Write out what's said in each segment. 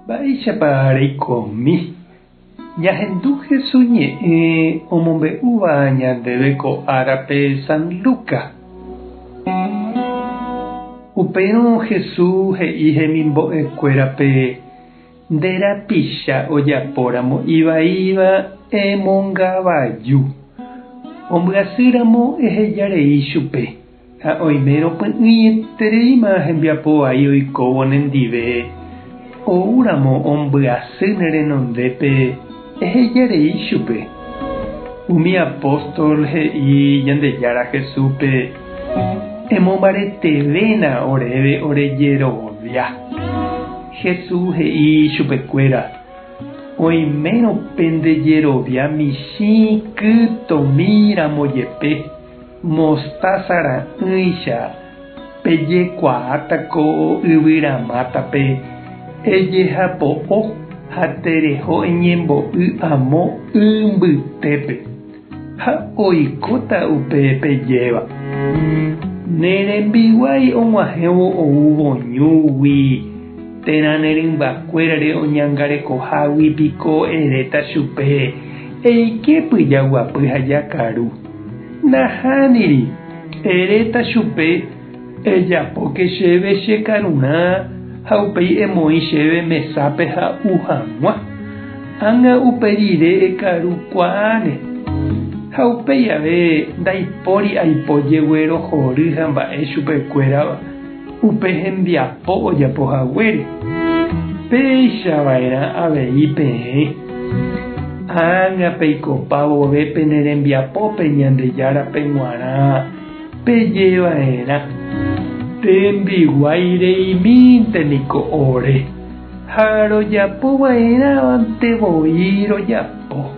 Mba'éichapa reikomi? Ñahendu Jesús ñe'ẽ omombe'úva ñandéve ko árape San Lucas. Upérõ Jesús he'i hemimbo'ekuérape, Nde rapicha ojapóramo ivaíva emongavaju, ombyasýramo ehejarei chupe. Ha oimérõ py'ỹietereíma hembiapo vai oikóvo nendive, oúramo ombyasy ne renondépe, eheja rei chupe. Umi apóstol he'i Ñandejára Jesúspe, Emombaretevéna oréve ore jerovia. Jesús he'i chupekuéra, Oimérõ pende jerovia michĩ kytomi ramo jepe, Mostaza ra'ỹicha pejekuaáta ko yvyramátape ejehapo'o ha tereho eñembo'y amo y mbytépe, ha oikóta upe pejéva. Ne rembiguái og̃uahẽvo oúvo ñúgui térã ne rymbakuérare oñangarekohágui piko eréta chupe, Eike pyjaguapy ha jakaru. Nahániri, eréta chupe, Ejapóke chéve che karurã ha upéi emoĩ chéve mesápe ha'u hag̃ua. Ág̃a upe rire ekaru kuaáne. Ha upéi ave ndaipóri aipo jeguerohory ha mba'e chupekuéra upe hembiapo ojapo haguére. Péicha va'erã avei peẽ. Ág̃a peikopa vove pene rembiapópe Ñandejárape g̃uarã peje va'erã, Tembiguái reimínte niko ore, ha rojapo va'erãvante voi rojapo.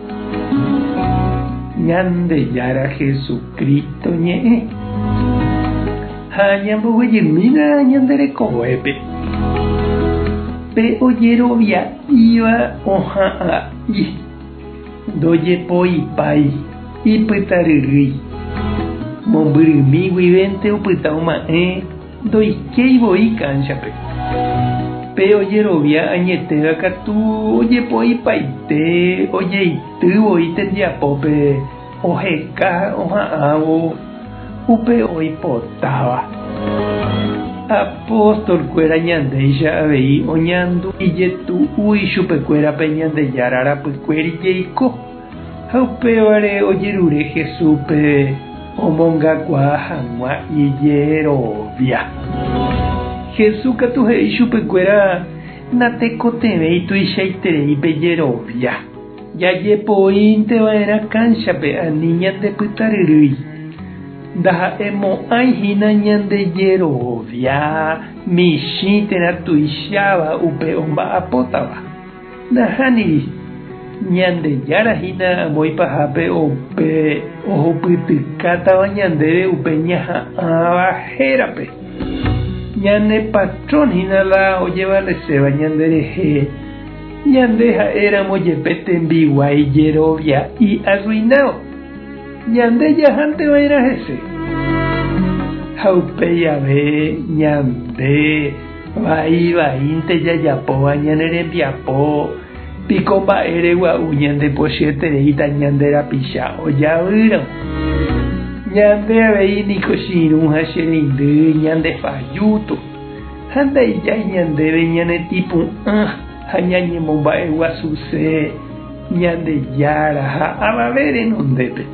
Ñandejára Jesucristo ñe'ẽ. Ha ñamboguejymína ñande rekovépe. Pe ojerovia'íva oha'ã'i, ndojepoipái, ipytaryrýi. Mombyrymi guivénte opyta oma'ẽ ndoikéi voi kánchape. Pe ojerovia añetéva katu ojepoipaite, ojeity voi tembiapópe oheka ha oha'ãvo upe oipotáva. Apóstol-kuéra ñandéicha avei oñandu ijetu'u ichupekuéra pe Ñandejára rapykuéri jeiko, ha upévare ojerure Jesúspe omongakuaa hag̃ua ijerovia. Jesús katu he'i chupekuéra natekotevẽi tuichaiterei pe jerovia. Jajepoínte va'erã kánchape ani ñandepytaryrýi. Ndaha'emo'ãi hína ñande jerovia michĩ térã tuicháva upe omba'apótava. Nahániri, Ñandejára hína amo ipahápe upe ohupytykátava ñandéve upe ñaha'ãva hérape. Ñane patrón hína la ojevaleséva ñanderehe. Ñande ha'éramo jepe tembiguái jerovia'i arruinado, ñande jahánte va'erã hese. Ha upéi ave ñande vai vaínte jajapóva ñane rembiapo, piko mba'ére gua'u ñande pochyetereíta ñande rapicha ojavýramo. Ñande avei niko che irũ ha che reindy ñande fajúto. Ha ndaijái ñandéve ñanetĩpu'ã ha ñañemomba'eguasuse Ñandejára ha avave renondépe.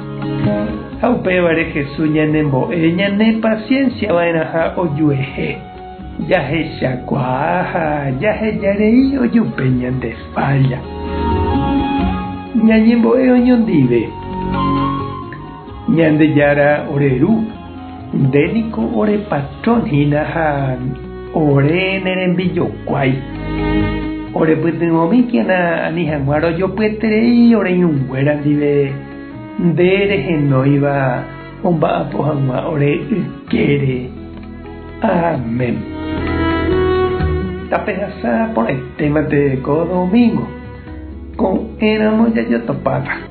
Ha upévare Jesús ñanembo'e ñanepasiénsia va'erãha ojuehe, jahechakuaa ha jahejarei ojupe ñande fálla. Ñañembo'e oñondive. Ñandejára ore Ru. Nde niko ore patrón hína ha ore ne rembijokuái. Orepytyvõmíkena ani hag̃ua rojopyeterei ore irũnguéra ndive nde rehenóiva omba'apo hag̃ua ore ykére. Amén. Tapehasa porãitémante ko domingo. Ko'ẽramo jajotopáta.